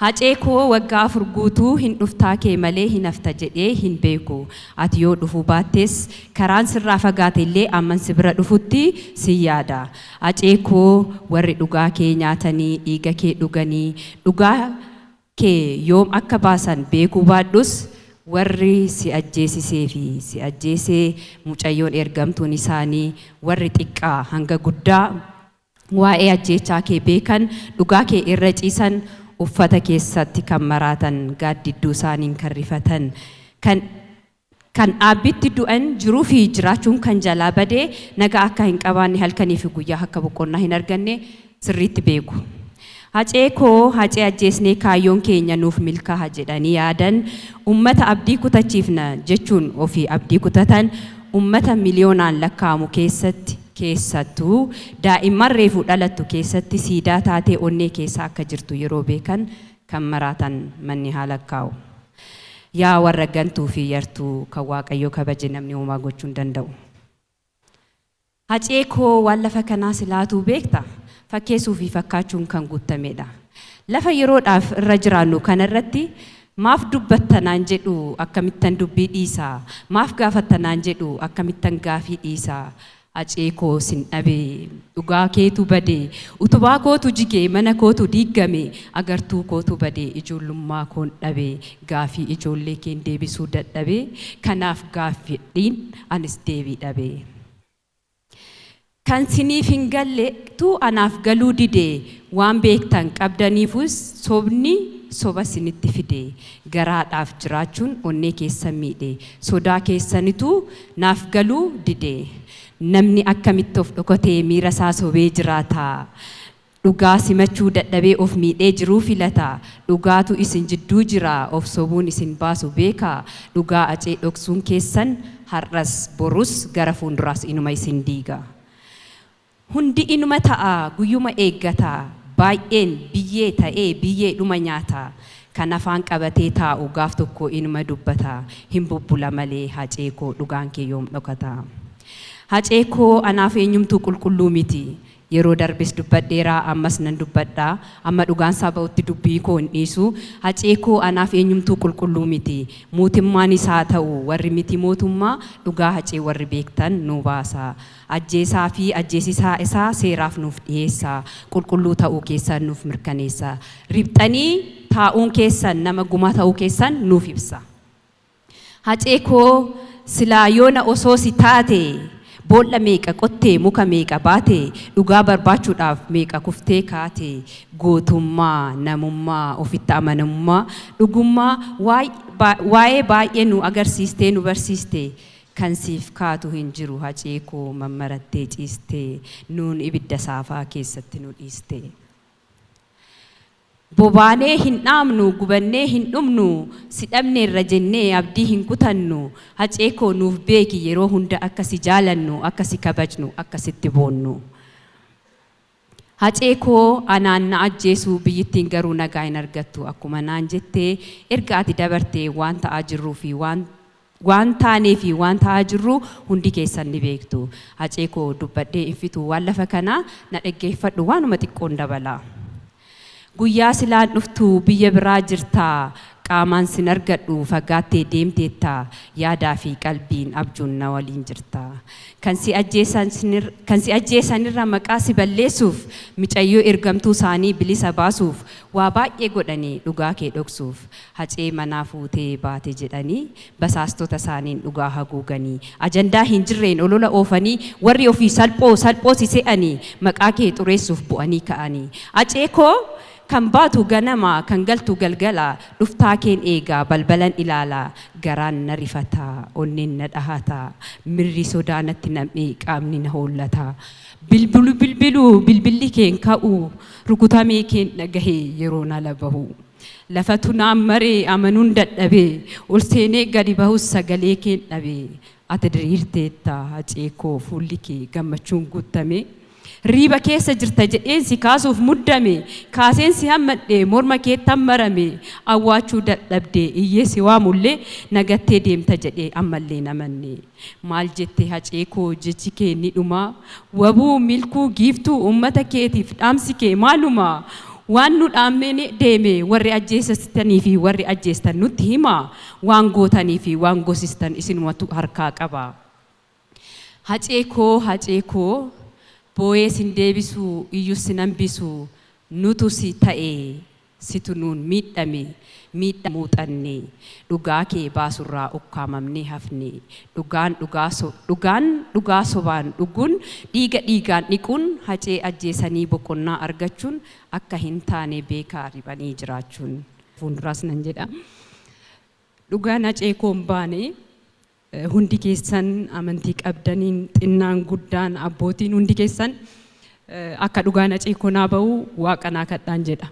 Hacee koo waggaa 4 guutuu hin dhuftaa kee malee hin hafta jedhee hin beeku. Ati yoo dhufuu baattes karaan sirraa fagaate illee amman si bira dhufutti sin yaada. Hacee koo warri dhugaa kee nyaatanii dhiiga kee dhuganii dhugaa kee yoom akka baasan beekuu baadhus warri si ajjeesisee fi si ajjeese mucayyoon ergamtuun isaanii warri xiqqaa hanga guddaa Waa'ee ajjeechaa kee beekan, dhugaa kee irra ciisan, uffata keessatti kan maraatan, gaaddidduu isaaniin kan rifatan, kan kan dhaabbitti du'an, jiruu fi jiraachuun kan jalaa bade, nagaa akka hin qabaanne, halkanii fi guyyaa akka boqonnaa hin arganne sirriitti beeku. Hacee koo Hacee ajjeesnee kaayyoon keenya nuuf milkaaha jedhanii yaadan, ummata abdii kutachiifna jechuun ofii abdii kutatan, ummata miliyoonaan lakkaa'amu keessatti keessattuu daa'imman reefu dhalattu keessatti siidaa taatee onnee keessa akka jirtu yeroo beekan kan maraatan manni haa lakkaa'u. Yaa warra gantuu fi yartuu kan Waaqayyo kabaje namni homaa gochuu hin danda'u. Hacee koo waan lafa kanaa silaatuu beekta fakkeessuu fi fakkaachuun kan guuttameedha. Lafa yeroodhaaf irra jiraannu kana irratti maaf dubbatta naan jedhu akkamittan dubbii dhiisa? Maaf gaafatta naan jedhu akkamittan gaafii dhiisa? Hacee koo sin dhabe dhugaa keetu bade utubaa kootu jige mana kootu diiggame agartuu kootu bade ijoollummaa koon dhabe gaafii ijoollee keen deebisuu dadhabe kanaaf gaaffidhiin anis deebii dhabe. Kan siniif hin galle tu anaaf galuu dide waan beektan qabdaniifus sobni soba sinitti fide garaadhaaf jiraachuun onnee keessan miidhe sodaa keessanitu naaf galuu dide namni akkamitti of dhokatee miira isaa sobee jiraata Dhugaa simachuu dadhabee of miidhee jiruu filata. Dhugaatu isin jidduu jira of sobuun isin baasu beekaa. Dhugaa Acee dhoksuun keessan har'as, borus, gara fuunduraas inuma isin diiga. Hundi inuma ta'a guyyuma eeggata. Baay'een biyyee ta'ee biyyeedhuma nyaata. Kan afaan qabatee taa'u gaaf tokko inuma dubbata. Hin bubbula malee Hacee koo dhugaan kee yoom dhokata. Hacee koo anaaf eenyumtuu qulqulluu miti. Yeroo darbes dubbadheera, ammas nan dubbadha. Amma dhugaansaa ba'utti dubbii koo hin dhiisu. Hacee koo anaaf eenyumtuu qulqulluu miti. Muutimmaan haa ta'u warri miti mootummaa dhugaa Hacee warri beektan nuu baasaa. Ajjeesaa fi ajjeesisaa isaa seeraaf nuuf dhiheessaa. Qulqulluu ta'uu keessan nuuf mirkaneessaa. Riphxanii taa'uun keessan nama gumaa ta'uu keessan nuuf ibsa. Hacee koo silaa yoona osoo si taate Boolla meeqa qottee muka meeqa baate Dhugaa barbaachuudhaaf meeqa kuftee kaate Gootummaa, namummaa, ofitti amanamummaa, dhugummaa Waa'ee baay'ee nu agarsiistee nu barsiiste Kan siif kaatu hin jiru Hacee koo mammarattee ciiste Nuun ibidda saafaa keessatti nu dhiiste. Bobaanee hin dhaamnu, gubannee hin dhumnu, si dhabneerra jennee abdii hin kutannu. Hacee koo nuuf beeki yeroo hunda akka si jaalannu, akka si kabajnu, akka sitti boonnu. Hacee koo anaan na ajjeesu biyyittiin garuu nagaa hin argattu akkuma naan jette erga ati dabartee waan ta'aa jirruu fi waan Waan taanee fi waan ta'aa jirru hundi keessan ni beektu. Hacee koo dubbadhee hin fixu waan lafa kanaa na dhaggeeffadhu waanuma xiqqoon dabala. Guyyaa silaan dhuftu biyya biraa jirta qaamaan sin argadhu fagaattee deemteetta yaadaa fi qalbiin abjuun na waliin jirta. Kan si Kan si ajjeesanirra maqaa si balleessuuf micayyoo ergamtuu saanii bilisa baasuuf waa baay'ee godhanii dhugaa kee dhoksuuf Hacee manaa fuutee baate jedhanii basaastota isaaniin dhugaa haguuganii ajandaa hin jirreen olola oofanii warri ofii salphoo salphoo si se'anii maqaa kee xureessuuf bu'anii ka'anii Hacee koo kan baatu ganama kan galtu galgala dhuftaa keen eega balbalan ilaala garaan na rifata onneen na dhahata mirri sodaa natti nam'ee qaamni na hoollata bilbilu bilbilu bilbilli keen ka'u rukutamee keen dhagahe yeroon ala bahu. Lafatu naan maree amanuun dadhabe Ol seenee gadi bahus sagalee keen dhabe Ati diriirteetta Hacee koo fuulli kee gammachuun guuttame Riiba keessa jirta jedheen si kaasuuf muddame Kaaseen si hammadhe morma keettan marame Awwaachuu dadhabde iyyee si waamullee Na gattee deemta jedhee ammallee hin amanne Maal jette Hacee koo jechi kee ni dhuma Wabuu, milkuu, giiftuu uummata keetiif dhaamsi kee maaluma? Waan nu dhaammee deeme warri ajjeesistanii fi warri ajjeestan nutti himaa. Waan gootanii fi waan gosistan isinumatu harkaa qaba. Hacee koo, Hacee koo, boo'ee sin deebisu, iyyus sin hambisu. Nutu si ta'e, situ nuun miidhame, miidha muuxanne, dhugaa kee baasurraa ukkaamamnee hafne. Dhugaan dhugaa sobaan dhuguun, dhiiga dhiigaan dhiquun, Hacee ajjeesanii boqonnaa argachuun akka hin taane beekaa riphanii jiraachuun. Fuulduraas nan jedha. Dhugaan Hacee koo hin baane. Hundi keessan amantii qabdaniin, xinnaan guddaan, abbootiin, hundi keessan akka dhugaan Hacee koo naa ba'u Waaqa naa kadhaan jedha.